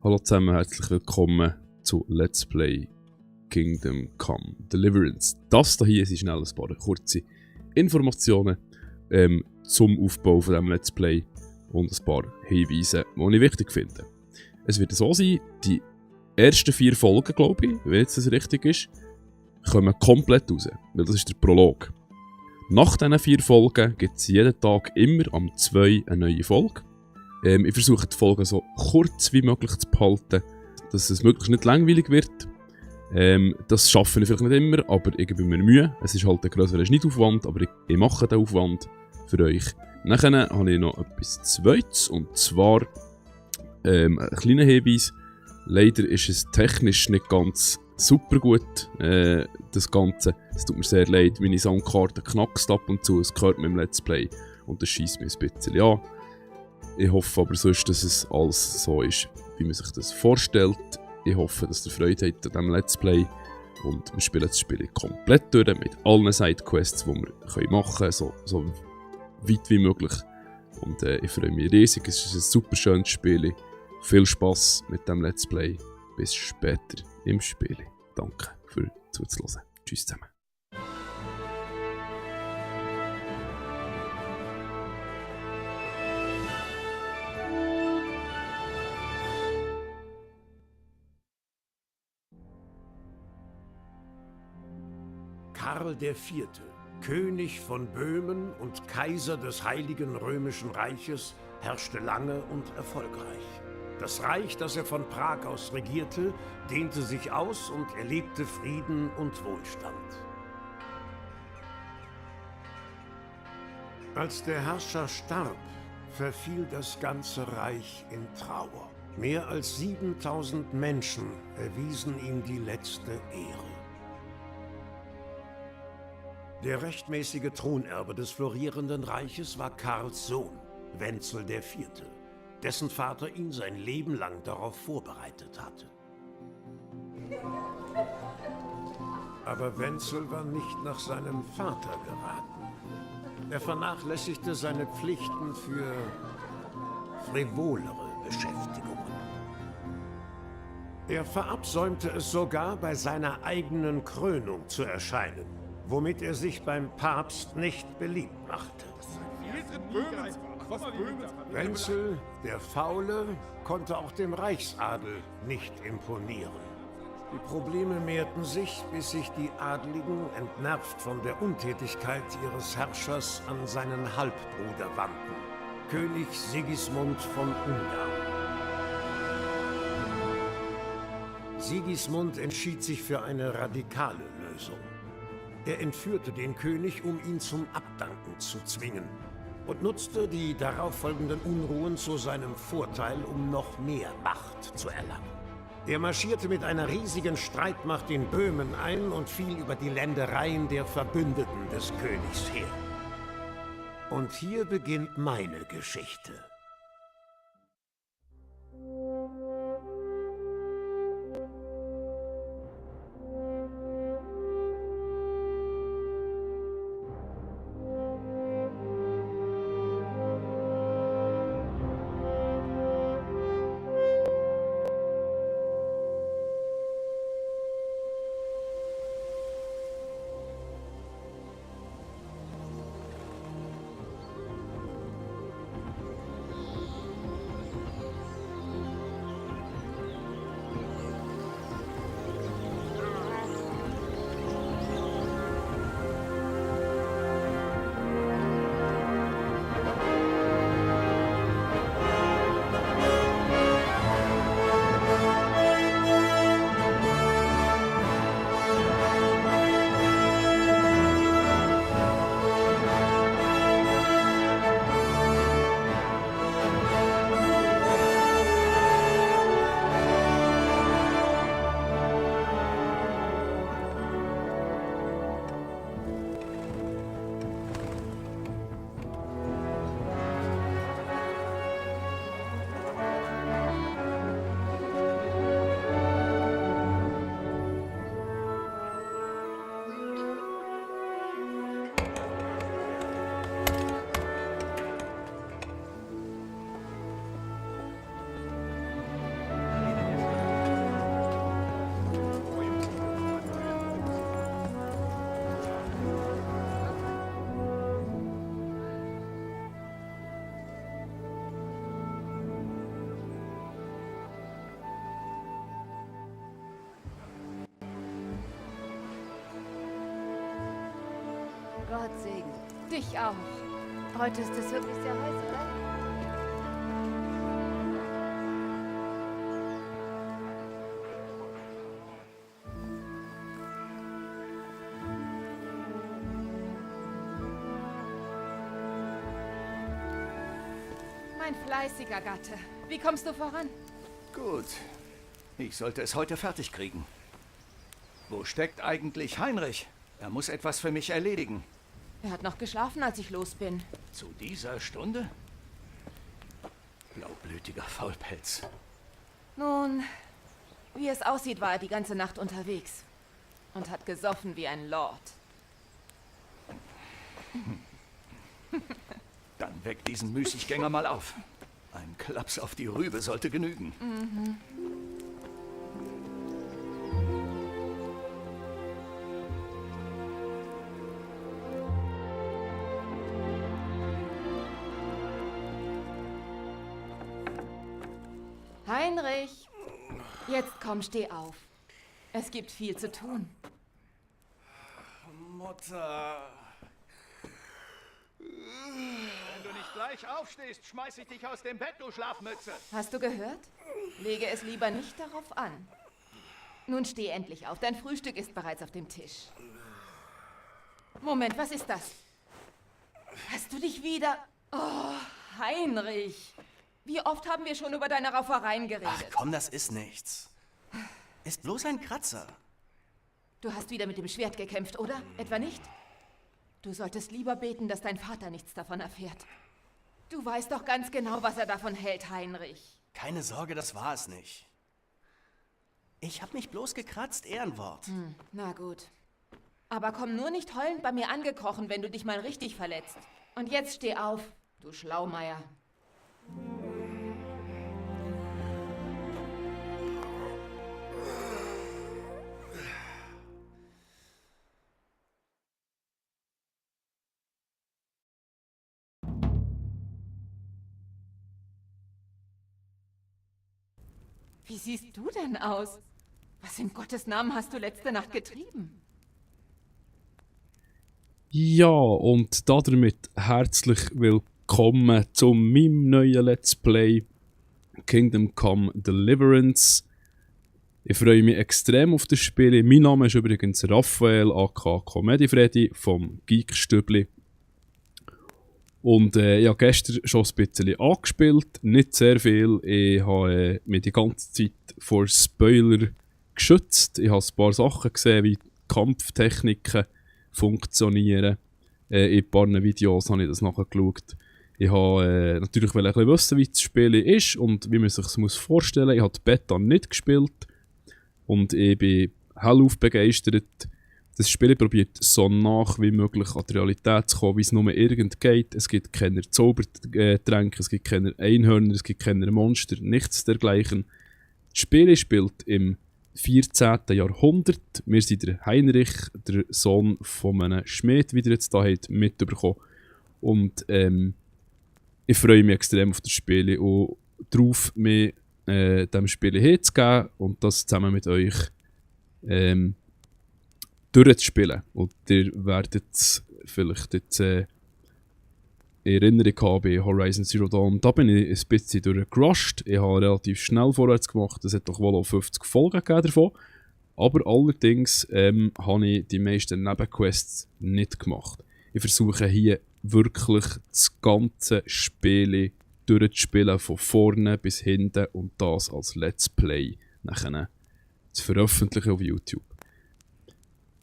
Hallo zusammen, herzlich willkommen zu Let's Play Kingdom Come Deliverance. Das hier sind schnell ein paar kurze Informationen zum Aufbau von diesem Let's Play und ein paar Hinweise, die ich wichtig finde. Es wird so sein, die ersten 4 Folgen, glaube ich, wenn jetzt das richtig ist, kommen komplett raus, weil das ist der Prolog. Nach diesen 4 Folgen gibt es jeden Tag immer am 2 eine neue Folge. Ich versuche die Folgen so kurz wie möglich zu behalten, dass es möglichst nicht langweilig wird. Das schaffe ich vielleicht nicht immer, aber ich gebe mir Mühe. Es ist halt ein grösserer Schnittaufwand, aber ich mache den Aufwand für euch. Nachher habe ich noch etwas Zweites, und zwar einen kleinen Hinweis. Leider ist es technisch nicht ganz super gut, das Ganze. Es tut mir sehr leid, meine Soundkarte knackst ab und zu, es gehört mir im Let's Play und das scheisst mir ein bisschen an. Ich hoffe aber sonst, dass es alles so ist, wie man sich das vorstellt. Ich hoffe, dass ihr Freude habt an diesem Let's Play. Und wir spielen das Spiel komplett durch, mit allen Sidequests, die wir machen können, so weit wie möglich. Und ich freue mich riesig, es ist ein super schönes Spiel. Viel Spass mit dem Let's Play. Bis später im Spiel. Danke für zuzuhören. Tschüss zusammen. Karl IV., König von Böhmen und Kaiser des Heiligen Römischen Reiches, herrschte lange und erfolgreich. Das Reich, das er von Prag aus regierte, dehnte sich aus und erlebte Frieden und Wohlstand. Als der Herrscher starb, verfiel das ganze Reich in Trauer. Mehr als 7000 Menschen erwiesen ihm die letzte Ehre. Der rechtmäßige Thronerbe des florierenden Reiches war Karls Sohn, Wenzel IV., dessen Vater ihn sein Leben lang darauf vorbereitet hatte. Aber Wenzel war nicht nach seinem Vater geraten. Er vernachlässigte seine Pflichten für frivolere Beschäftigungen. Er verabsäumte es sogar, bei seiner eigenen Krönung zu erscheinen, womit er sich beim Papst nicht beliebt machte. Wenzel, der Faule, konnte auch dem Reichsadel nicht imponieren. Die Probleme mehrten sich, bis sich die Adligen, entnervt von der Untätigkeit ihres Herrschers, an seinen Halbbruder wandten, König Sigismund von Ungarn. Sigismund entschied sich für eine radikale Lösung. Er entführte den König, um ihn zum Abdanken zu zwingen, und nutzte die darauffolgenden Unruhen zu seinem Vorteil, um noch mehr Macht zu erlangen. Er marschierte mit einer riesigen Streitmacht in Böhmen ein und fiel über die Ländereien der Verbündeten des Königs her. Und hier beginnt meine Geschichte. Gott segne. Dich auch. Heute ist es wirklich sehr heiß, oder? Mein fleißiger Gatte. Wie kommst du voran? Gut. Ich sollte es heute fertig kriegen. Wo steckt eigentlich Heinrich? Er muss etwas für mich erledigen. Er hat noch geschlafen, als ich los bin. Zu dieser Stunde? Blaublütiger Faulpelz. Nun, wie es aussieht, war er die ganze Nacht unterwegs. Und hat gesoffen wie ein Lord. Dann weck diesen Müßiggänger mal auf. Ein Klaps auf die Rübe sollte genügen. Mhm. Heinrich, jetzt komm, steh auf. Es gibt viel zu tun. Mutter. Wenn du nicht gleich aufstehst, schmeiß ich dich aus dem Bett, du Schlafmütze. Hast du gehört? Lege es lieber nicht darauf an. Nun steh endlich auf, dein Frühstück ist bereits auf dem Tisch. Moment, was ist das? Hast du dich wieder... Oh, Heinrich. Wie oft haben wir schon über deine Raufereien geredet? Ach komm, das ist nichts. Ist bloß ein Kratzer. Du hast wieder mit dem Schwert gekämpft, oder? Etwa nicht? Du solltest lieber beten, dass dein Vater nichts davon erfährt. Du weißt doch ganz genau, was er davon hält, Heinrich. Keine Sorge, das war es nicht. Ich hab mich bloß gekratzt, Ehrenwort. Na gut. Aber komm nur nicht heulend bei mir angekrochen, wenn du dich mal richtig verletzt. Und jetzt steh auf, du Schlaumeier. Wie siehst du denn aus? Was in Gottes Namen hast du letzte Nacht getrieben? Ja, und damit herzlich willkommen zu meinem neuen Let's Play Kingdom Come Deliverance. Ich freue mich extrem auf das Spiel. Mein Name ist übrigens Raphael, aka Comedy Freddy vom Geekstübli. Und ich habe gestern schon ein bisschen angespielt, nicht sehr viel. Ich habe mich die ganze Zeit vor Spoiler geschützt. Ich habe ein paar Sachen gesehen, wie Kampftechniken funktionieren. In ein paar Videos habe ich das nachgeschaut. Ich habe natürlich ein bisschen wissen, wie das Spiel ist und wie man sich es vorstellen muss. Ich habe die Beta nicht gespielt und ich bin hellauf begeistert. Das Spiel probiert so nach wie möglich an die Realität zu kommen, wie es nur irgend geht. Es gibt keine Zaubertränke, es gibt keine Einhörner, es gibt keine Monster, nichts dergleichen. Das Spiel spielt im 14. Jahrhundert. Wir sind der Heinrich, der Sohn von einem Schmied, wie ihr jetzt hier habt mitbekommen. Und ich freue mich extrem auf das Spiel und darauf, mich diesem Spiel hinzugeben und das zusammen mit euch durchzuspielen. Und ihr werdet es vielleicht jetzt in Erinnerung haben bei Horizon Zero Dawn. Da bin ich ein bisschen durchgerusht. Ich habe relativ schnell vorwärts gemacht. Es hat doch wohl auch 50 Folgen gegeben davon. Aber allerdings habe ich die meisten Nebenquests nicht gemacht. Ich versuche hier wirklich das ganze Spiel durchzuspielen, von vorne bis hinten und das als Let's Play nachher zu veröffentlichen auf YouTube.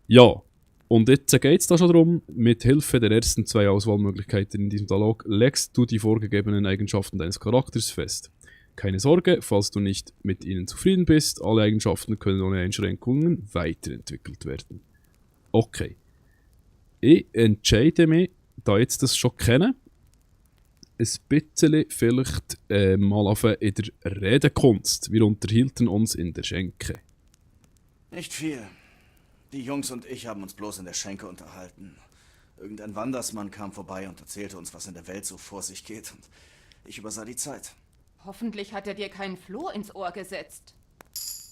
Ja, und jetzt geht es da schon darum, mit Hilfe der ersten 2 Auswahlmöglichkeiten in diesem Dialog legst du die vorgegebenen Eigenschaften deines Charakters fest. Keine Sorge, falls du nicht mit ihnen zufrieden bist, alle Eigenschaften können ohne Einschränkungen weiterentwickelt werden. Okay. Ich entscheide mich, da ich jetzt das schon kenne, ein bisschen vielleicht mal auf in der Redekunst. Wir unterhielten uns in der Schenke. Nicht viel. Die Jungs und ich haben uns bloß in der Schenke unterhalten. Irgendein Wandersmann kam vorbei und erzählte uns, was in der Welt so vor sich geht. Und ich übersah die Zeit. Hoffentlich hat er dir keinen Floh ins Ohr gesetzt.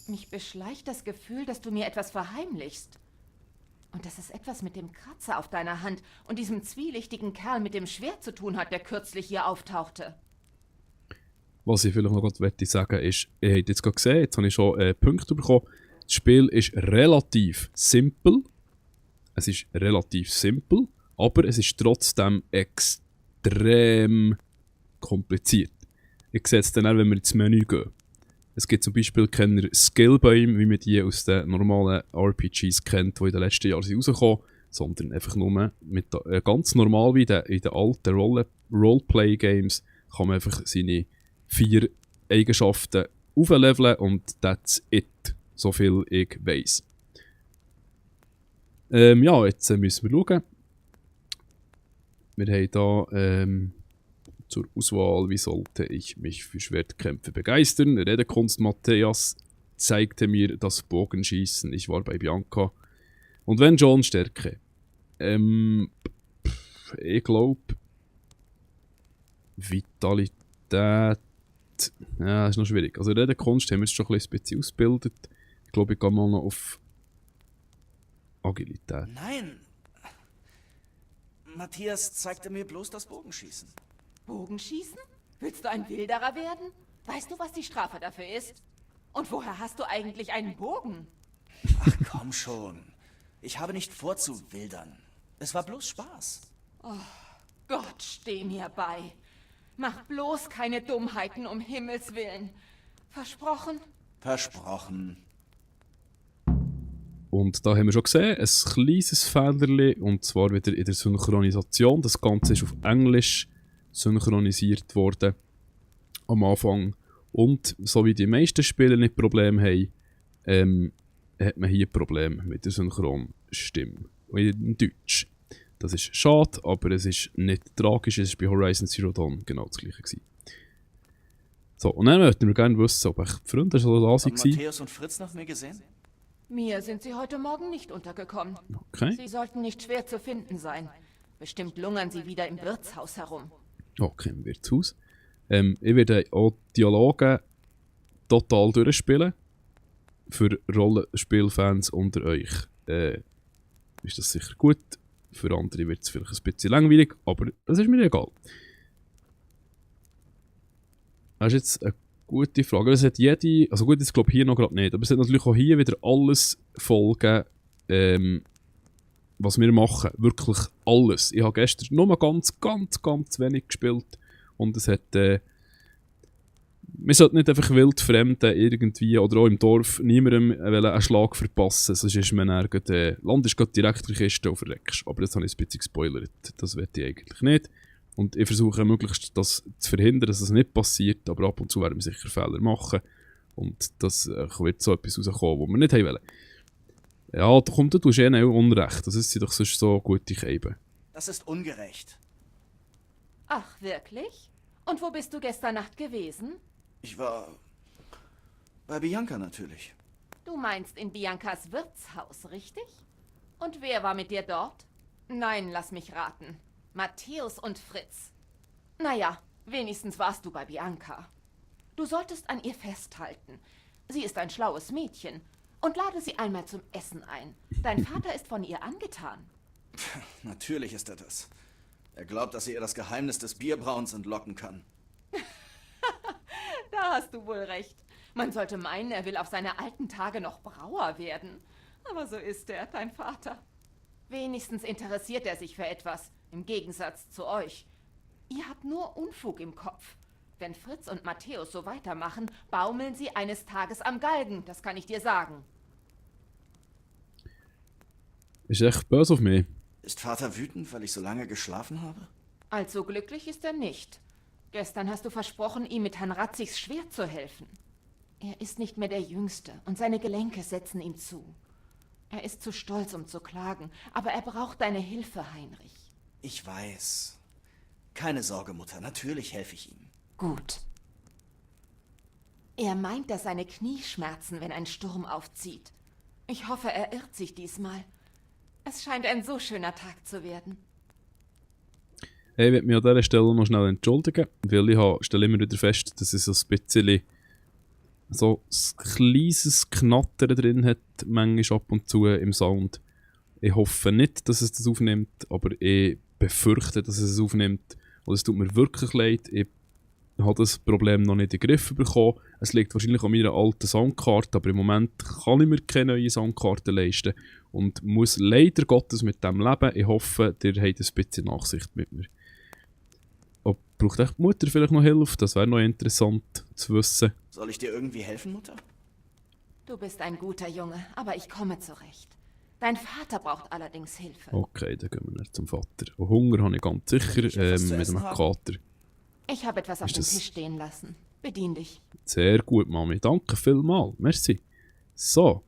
Mich beschleicht das Gefühl, dass du mir etwas verheimlichst. Und dass es etwas mit dem Kratzer auf deiner Hand und diesem zwielichtigen Kerl mit dem Schwert zu tun hat, der kürzlich hier auftauchte. Was ich vielleicht noch gerade sagen ist, ihr habt jetzt gerade gesehen, jetzt habe ich schon Punkte bekommen. Das Spiel ist relativ simpel. Es ist relativ simpel, aber es ist trotzdem extrem kompliziert. Ich sehe es dann auch, wenn wir ins Menü gehen. Es gibt zum Beispiel keine Skillbäume, wie man die aus den normalen RPGs kennt, die in den letzten Jahren rausgekommen sind, sondern einfach nur mit ganz normal wie in den alten Roleplay-Games kann man einfach seine 4 Eigenschaften aufleveln und that's it. So viel ich weiss. Ja, jetzt müssen wir schauen. Wir haben hier zur Auswahl, wie sollte ich mich für Schwertkämpfe begeistern. Redekunst Matthias zeigte mir das Bogenschießen. Ich war bei Bianca. Und wenn John Stärke. Ich glaube Vitalität. Ja, das ist noch schwierig. Also Redekunst haben wir jetzt schon ein bisschen ausgebildet. Ich glaube, ich gehe mal noch auf Agilität. Nein. Matthias zeigte mir bloß das Bogenschießen. Bogenschießen? Willst du ein Wilderer werden? Weißt du, was die Strafe dafür ist? Und woher hast du eigentlich einen Bogen? Ach komm schon. Ich habe nicht vor zu wildern. Es war bloß Spaß. Gott, steh mir bei. Mach bloß keine Dummheiten, um Himmels Willen. Versprochen? Versprochen. Und da haben wir schon gesehen, ein kleines Fehlerchen, und zwar wieder in der Synchronisation. Das Ganze ist auf Englisch synchronisiert worden am Anfang. Und so wie die meisten Spiele nicht Probleme haben, hat man hier Probleme mit der Synchronstimme. In Deutsch. Das ist schade, aber es ist nicht tragisch. Es war bei Horizon Zero Dawn genau das gleiche gewesen. So, und dann möchten wir gerne wissen, ob die Freunde schon da Haben waren. Matthäus und Fritz nach mir gesehen? Mir sind sie heute Morgen nicht untergekommen. Okay. Sie sollten nicht schwer zu finden sein. Bestimmt lungern sie wieder im Wirtshaus herum. Okay, im Wirtshaus. Ich werde auch Dialoge total durchspielen. Für Rollenspielfans unter euch ist das sicher gut. Für andere wird es vielleicht ein bisschen langweilig, aber das ist mir egal. Das ist jetzt eine gute Frage. Es hat jede, also gut, ich glaube hier noch gerade nicht, aber es hat natürlich auch hier wieder alles Folgen, was wir machen. Wirklich alles. Ich habe gestern nur ganz wenig gespielt und es hat... man sollte nicht einfach wildfremden irgendwie oder auch im Dorf niemandem einen Schlag verpassen, sonst ist man dann landest gerade direkt in die Kiste und verreckst. Aber das habe ich ein bisschen gespoilert. Das will ich eigentlich nicht. Und ich versuche möglichst das zu verhindern, dass es nicht passiert, aber ab und zu werden wir sicher Fehler machen. Und das wird so etwas rauskommen, was wir nicht haben wollen. Ja, da kommt du eh Unrecht. Das sind doch sonst so gute Käben. Das ist ungerecht. Ach, wirklich? Und wo bist du gestern Nacht gewesen? Ich war bei Bianca natürlich. Du meinst in Biancas Wirtshaus, richtig? Und wer war mit dir dort? Nein, lass mich raten. Matthäus und Fritz. Naja, wenigstens warst du bei Bianca. Du solltest an ihr festhalten. Sie ist ein schlaues Mädchen. Und lade sie einmal zum Essen ein. Dein Vater ist von ihr angetan. Natürlich ist er das. Er glaubt, dass er ihr das Geheimnis des Bierbrauens entlocken kann. Da hast du wohl recht. Man sollte meinen, er will auf seine alten Tage noch Brauer werden. Aber so ist er, dein Vater. Wenigstens interessiert er sich für etwas, im Gegensatz zu euch. Ihr habt nur Unfug im Kopf. Wenn Fritz und Matthäus so weitermachen, baumeln sie eines Tages am Galgen, das kann ich dir sagen. Ist echt böse auf mich. Ist Vater wütend, weil ich so lange geschlafen habe? Allzu glücklich ist er nicht. Gestern hast du versprochen, ihm mit Herrn Ratzigs Schwert zu helfen. Er ist nicht mehr der Jüngste und seine Gelenke setzen ihm zu. Er ist zu stolz, um zu klagen, aber er braucht deine Hilfe, Heinrich. Ich weiß. Keine Sorge, Mutter, natürlich helfe ich ihm. Gut. Er meint, dass seine Knie schmerzen, wenn ein Sturm aufzieht. Ich hoffe, er irrt sich diesmal. Es scheint ein so schöner Tag zu werden. Ich will mich an dieser Stelle noch schnell entschuldigen, weil ich stelle immer wieder fest, dass es so ein bisschen so ein kleines Knattern drin hat, manchmal ab und zu im Sound. Ich hoffe nicht, dass es das aufnimmt, aber ich befürchte, dass es aufnimmt. Und es tut mir wirklich leid. Ich habe das Problem noch nicht in den Griff bekommen. Es liegt wahrscheinlich an meiner alten Soundkarte, aber im Moment kann ich mir keine neue Soundkarte leisten und muss leider Gottes mit dem leben. Ich hoffe, ihr habt ein bisschen Nachsicht mit mir. Ob braucht echt die Mutter vielleicht noch Hilfe? Das wäre noch interessant zu wissen. Soll ich dir irgendwie helfen, Mutter? Du bist ein guter Junge, aber ich komme zurecht. Dein Vater braucht allerdings Hilfe. Okay, dann gehen wir nicht zum Vater. Und Hunger habe ich ganz sicher ich etwas zu mit essen einem haben? Kater. Ich habe etwas auf Ist dem das- Tisch stehen lassen. Bedien dich. Sehr gut, Mami. Danke vielmals. Merci. So.